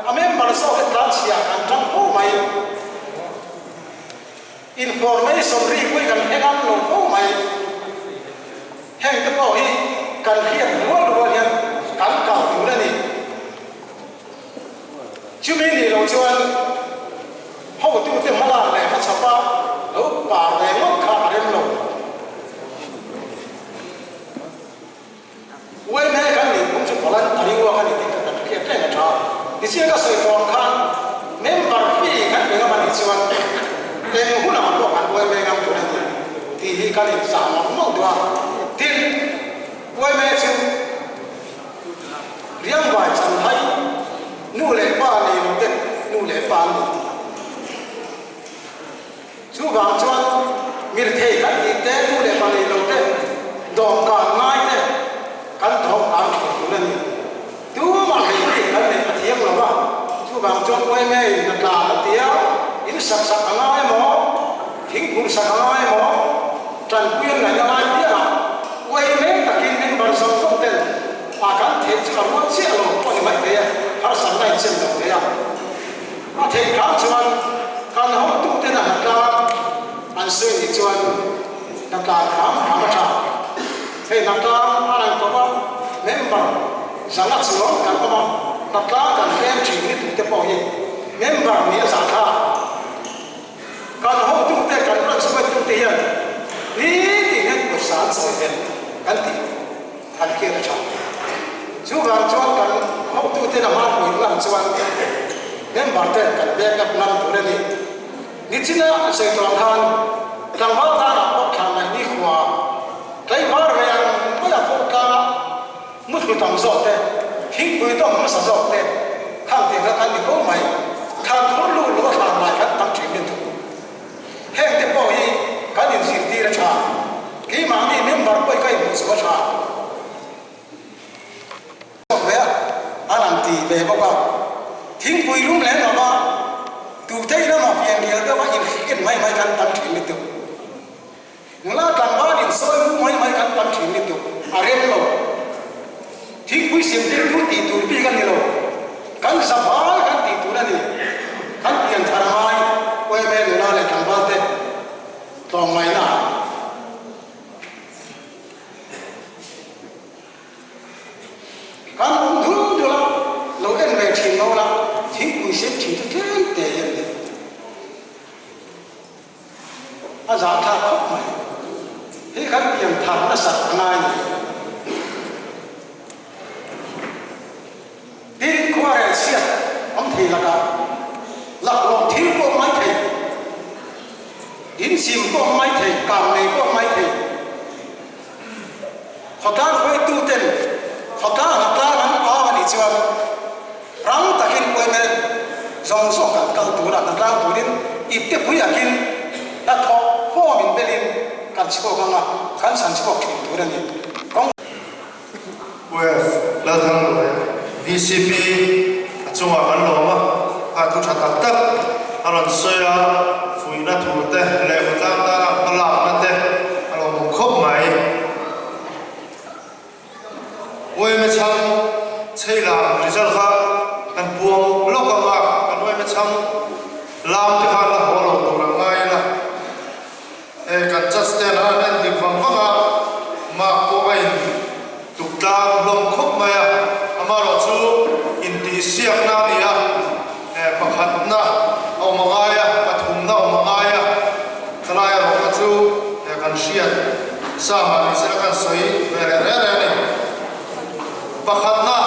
a member zawk hi tlanchhia kan tang fo mai. Information ri pawh hi kan hre ngam lo fo mai. Heng te pawh hi kan hriat rual rual hian kan kal tur a ni. Chumi nih loh chuan hotute hmalak leh hmachhapa lo par ve ngawt kha a rem lo. Uaime kan nih kum chu voluntary work a ni tih kha kan hriat reng a tha. Tichian ka sawi tawh ang khan member fee kan pe ngam a nih chuan eng hunah pawh kan uaime ngam tur a ni tih hi kan inzah mawlh mawlh duh a. Tin, uaime chu. Riangvai chanhai nu leh pa nei lo te nu leh pa an ni tih. Chuvang chuan mirthei kan tih te nu leh pa nei lo te dawhkan ngai te kan dawhkan thin tur a ni. Tumah hei bik kan neih a thiam lo va, chuvang chuan uaime in hna tlan a tia, in sak sak a ngai maw, thingphur sak a ngai maw, Tanpui an ngaihna lai piangah uaime takin member zawng zawng ten a kan theih chu a rual chiah lo pawh ni mai thei e, harsatna in chem lo thei a. A theih hram chuan kan hotuten a hnatlang an sawi nih chuan hnatlang hram hram a tha. Hei hnatlang a lang tawp a, member zanga chuang kan awm a, hnatlang kan tlem thin ni tute pawh hi member nih a zahthlak. Kan hotute, kan branch hruaitute hian nitin hian pawisa an sawi vel kan tih an hriat a tha. Chuvang chuan kan hotuten a hmanhmawih ngam chuan member ten kan back up ngam tur a ni. Nichina an sawi tawh ang khan tlangval tanah pawh thlan ngaih ni khua tlaivar ve ang maia pawh tlanga Muthlu tam zawk te, thingpui dawm hmasa zawk te khang tih kha kan ni fo mai. Thlan thur lut lo a thlan lai khan tam thin lutuk. Heng te pawh hi kan inzirtir a tha. Keimahni member pawh hi ka inhmuh chu a tha. Zawk ve a, an han ti ve bawk a. Thingpui lum lem lova tute lamah fianrial deuha inhriat mai mai kan tam thin lutuk. Nula tlangval in sawi mu mai mai kan tam thin lutuk a rem lo. Thingpui sim rilru tih tur bik a ni lo. Kan zavai kan tih tur a ni. Kan pian thar a ngai Uaime nula leh tlangval te tlawmngaihna ah. Kan awm dul dul a, lo en ve thin lo la, thingpui sim thin chu tlem te hi an ni. A zahthlak khawp mai. Hei kan pian thar nasat a ngai ni. Tin, khuarel chhiat awm thei lakah laklawh thil pawh mai thei, inchim pawh mai thei, kang nei pawh mai thei. Khawtlang hruaituten khawtlang hnatlang an au a nih chuan rang takin uaime zawng zawng kan kal tur a, hnatlang turin ipte pui akin hnathawk form in belin kan chhuak ang a, kan chhan chhuak thin tur a ni. Kawng.
UF Lalthangluaia, VCP, a chungah kan lawm a, kha thu tha tak tak a rawn sawi a, fuihna thu te leh khawtlang tana hmalakna te a lawmawm khawp mai. Uaime chhang chhei lam result kha kan puang lawk ang a, kan uaime chhang lam te khan la haw lo tur ang ngai ila. Hei kan judge te an han en dik vang vang a, mark pawh a in tuk tlang hlawm khawp mai a, amaherawh chu intihsiakna a ni a, pakhatna a awm a ngai a, pathumna a awm a ngai a, thalai erawh. hriat sa mah ni sela kan sawi ve leh reng reng a ni. Pakhatna,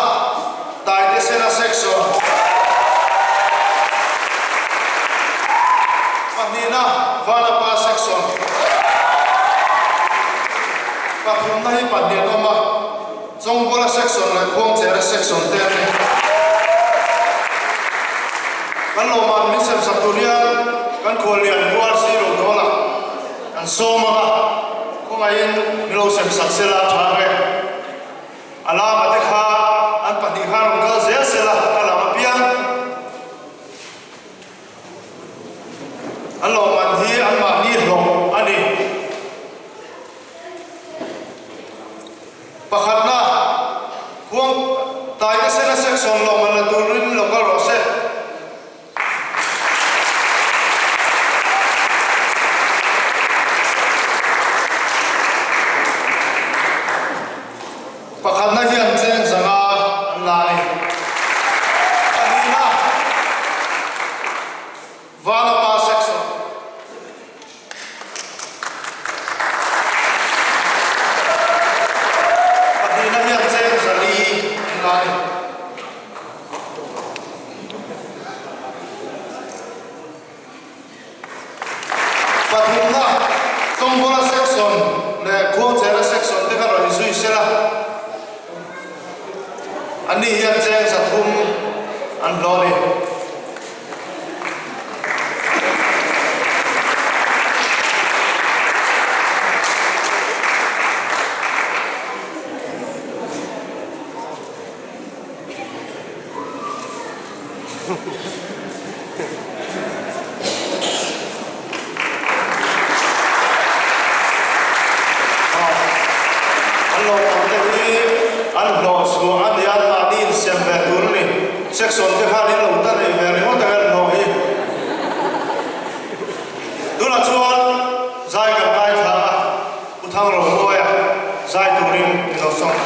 Taitesena Section. Pahnihna, Vanapa Section. Pathumna hi pahnih an awm a, Chawngbuala Section leh Khuangchera Section te an ni. Kan lawmah min semsak tur hian kan khuallian URC Rodawla kan sawm ang a, khawngaihin min lo semsak sela a tha ang e. A lama te kha an pahnih khan rawn kal zel sela ka lam apiang. An lawmman hi anmahni hlawh a ni. Pakhatna, Khuang taite sena section lawmman la turin lo kal rawh se. Pakhatna hian cheng zanga an la a ni. Pahnihna, Vanapa Section. Pahnihna hian cheng zali an la a ni. Pathumna, Chawngbuala Section leh Khuangchera Section te kha rawn inzui sela, anni hian cheng 300 an hlawh a ni. An lo awm te hi an hlawh chhuah a nia, mahni insiam ve tur a ni. Section te khan in lo ta nei ve ringawt ang an hlawh hi. Tunah chuan zai kan ngaithla a, Pu Thangro Mawia zai turin min lo sawm.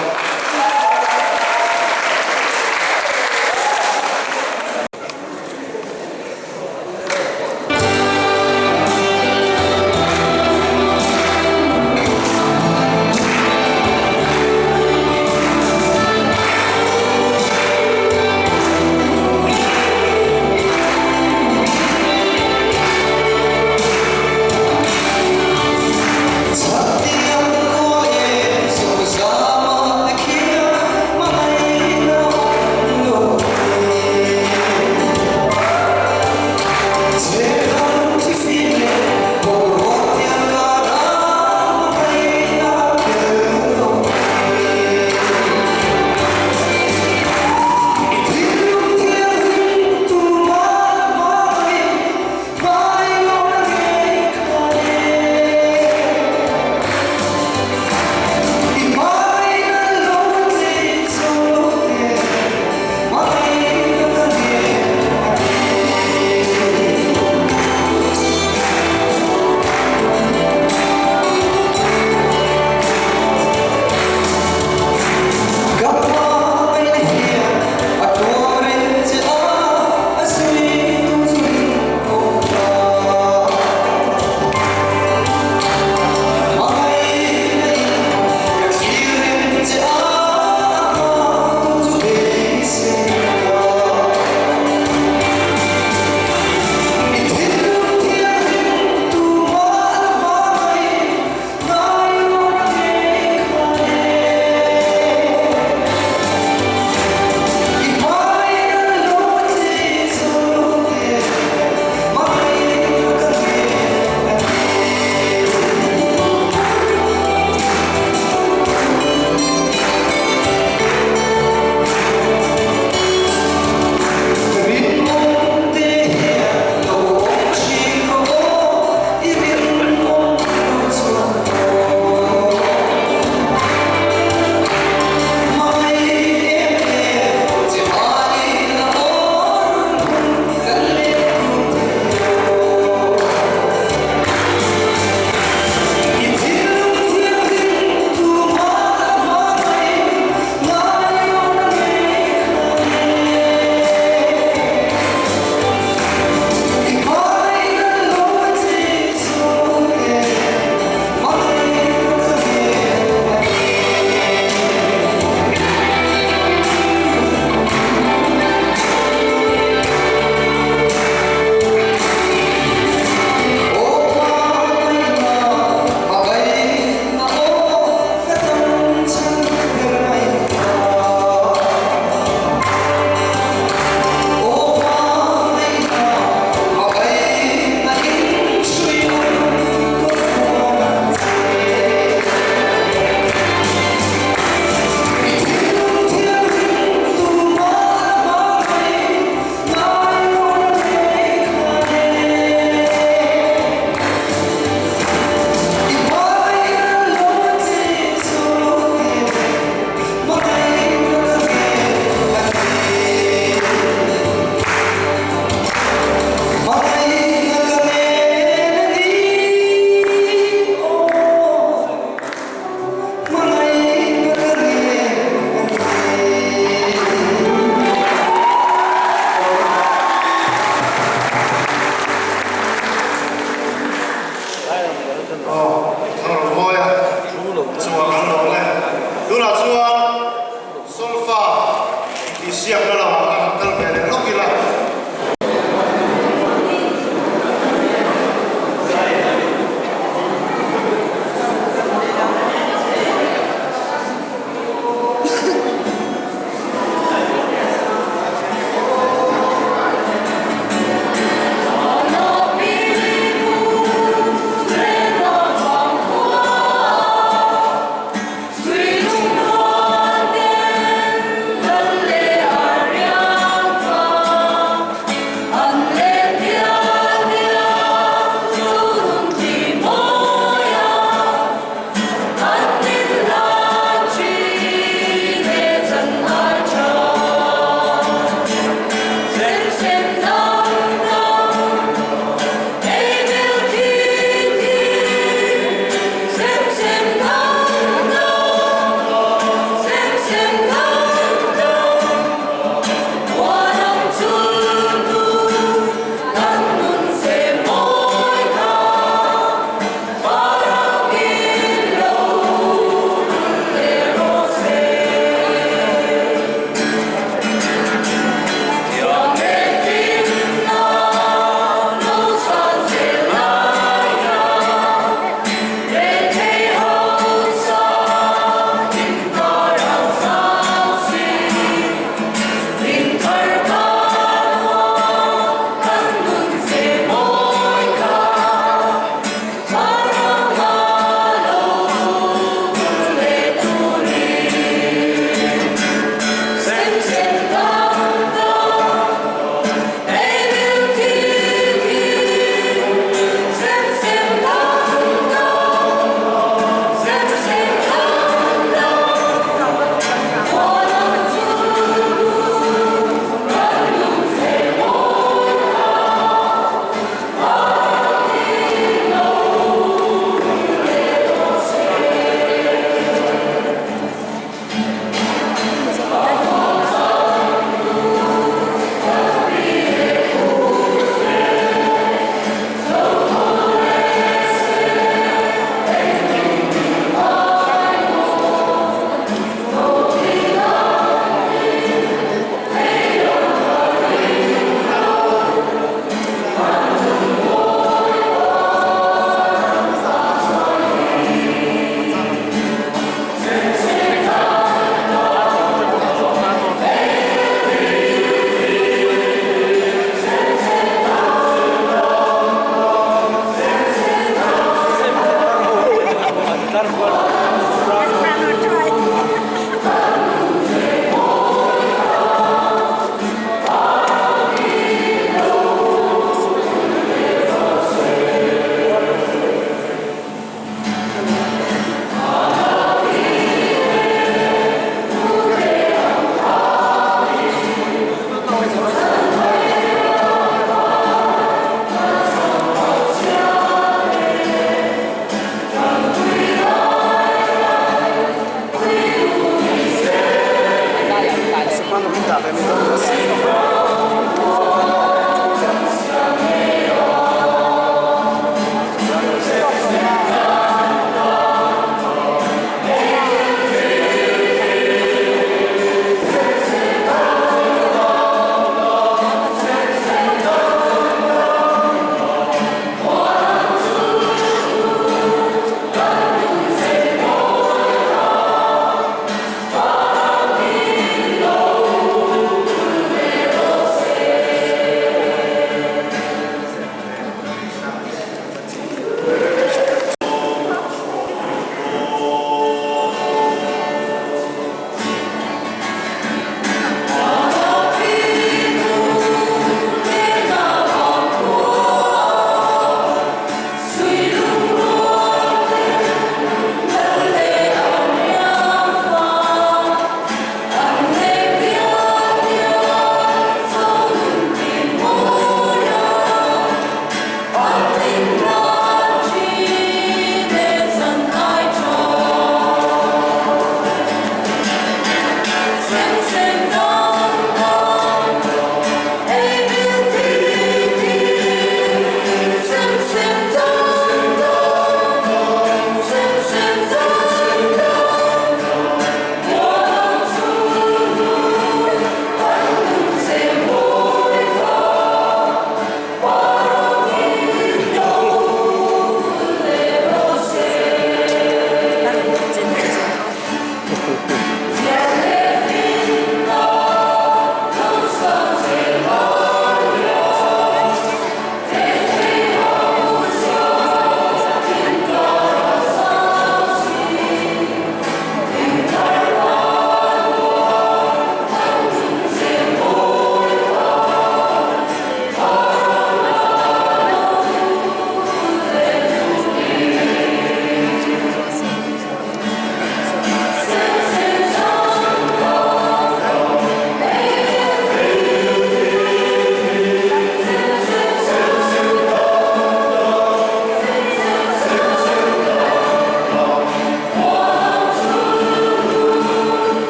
Aw, Thangromawia chungah kan lawm e. Tunah chuan Solfa intihsiakna lamah khan han kal ve leh lawk ila.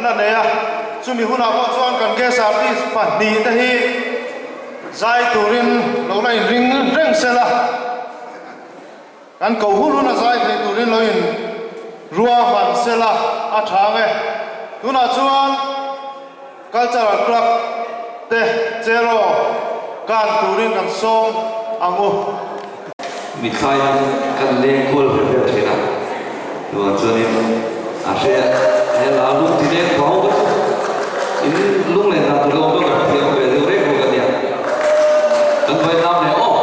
la nei a, chumi hunah pawh chuan kan guest artist pahnihte hi zai turin lo la inring reng sela, kan ko hun huna zai thei turin lo in ruahman sela a tha ang e. Tunah chuan Cultural Club te cheraw kan turin kan sawm ang u.
Mithlaiin kan leng kual vel vel thin a, chuvang chuanin a hre he la lung ti leng pau ka chu in lung len dan tur lawm ka kan thiam ve deuh reng bawk a nia, kan vai nam leh aw.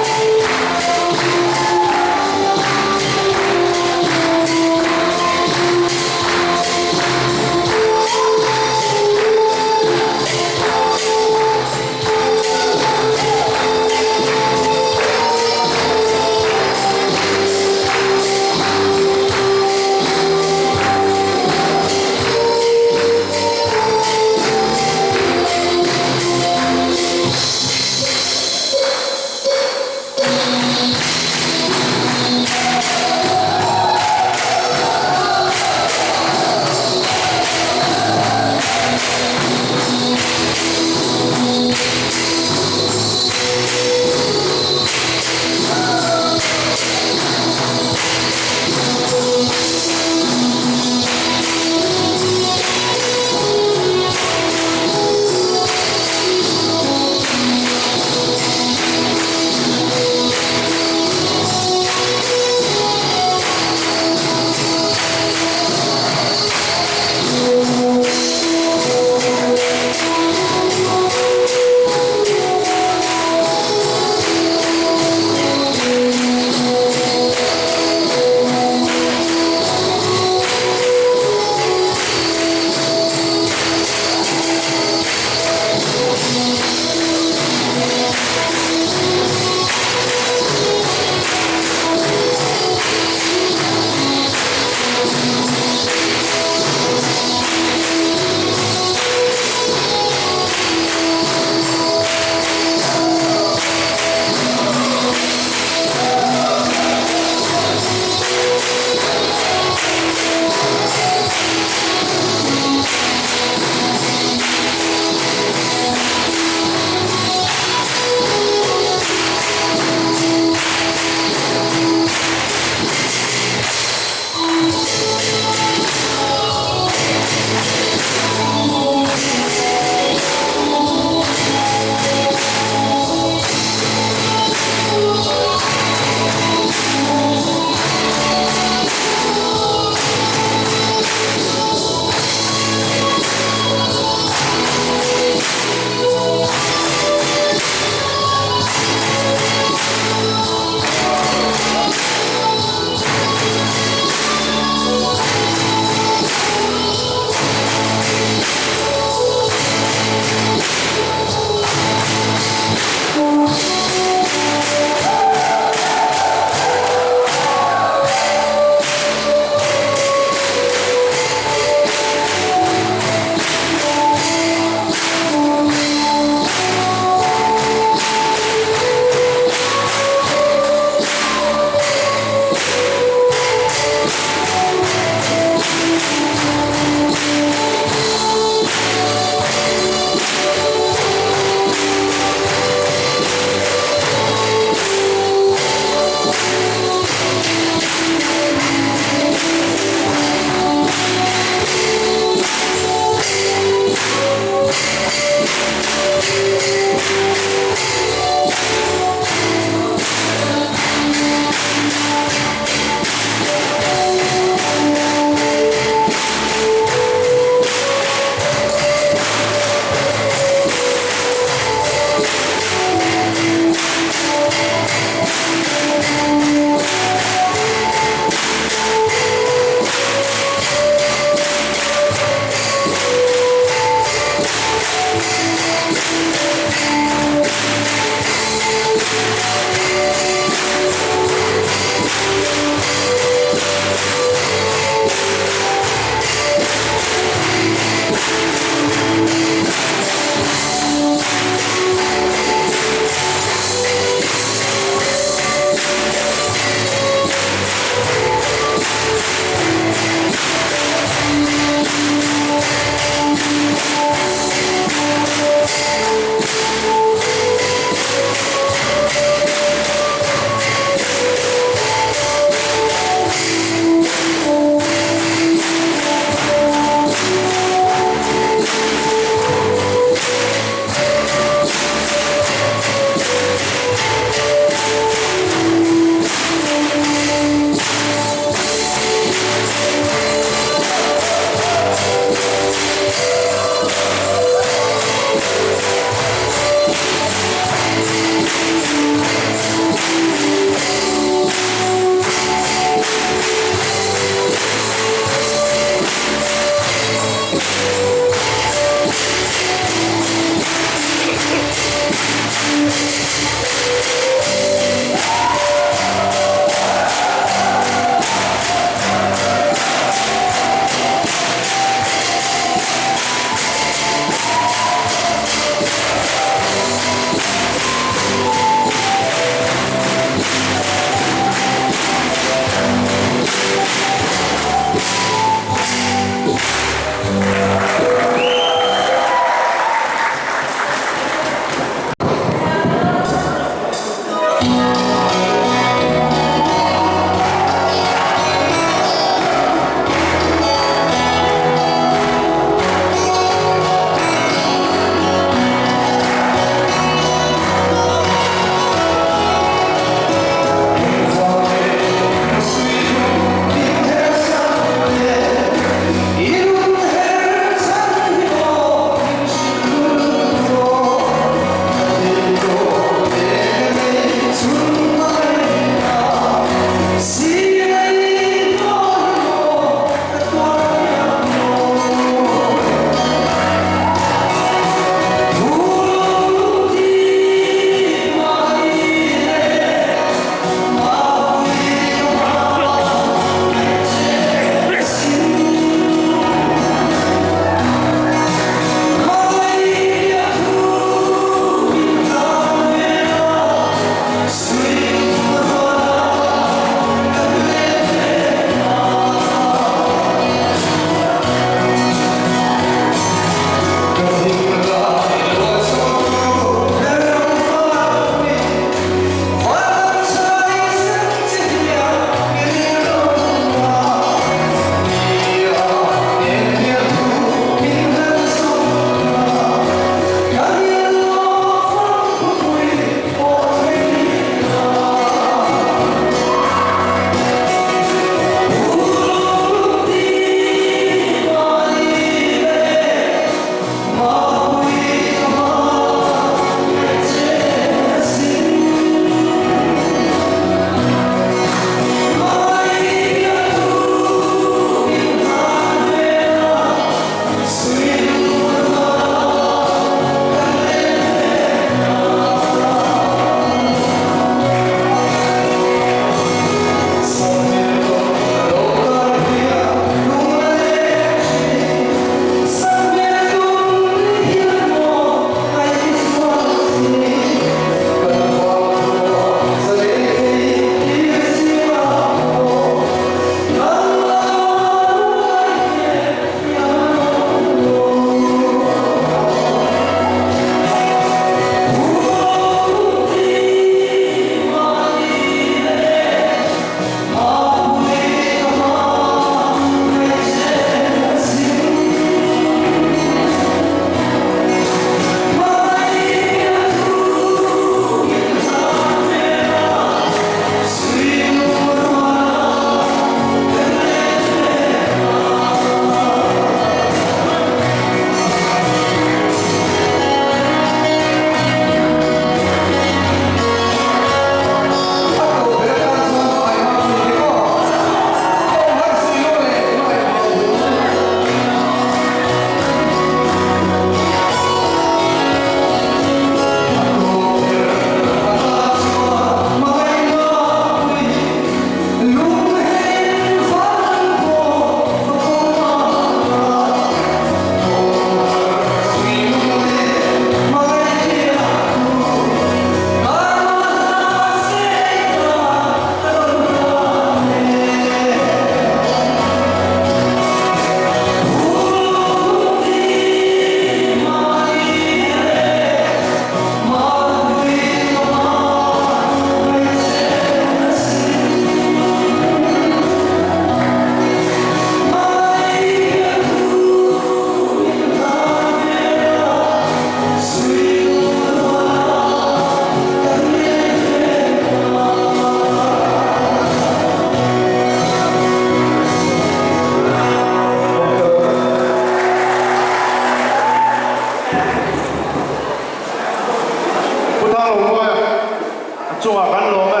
Chungah kan lawm e.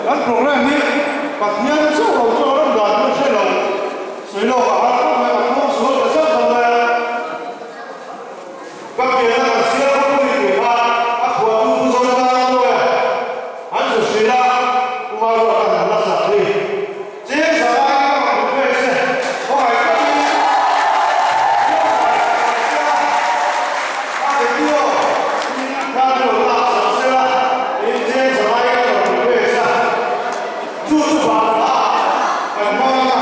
Kan program hi Pathian chauh lo chu a rawn dan chu a hre lo. Sawi lawk a har khawp mai, a khuang sual ta zauh zauh mai a. Ka pian a kan sial khawp mai tih kha a phuahtu Pu Zotan a mawi a, an zu hrilh a, Pu Maruata han la sak hi. Cheng zalai ka rawn request e, khawngaih takin a video khan lo lak sak sela in cheng zalai ka rawn request a, chu chu vang hla kan hmang a.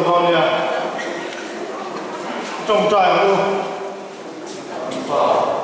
khawm dawn nia. Tawngtai ang u.
Pa.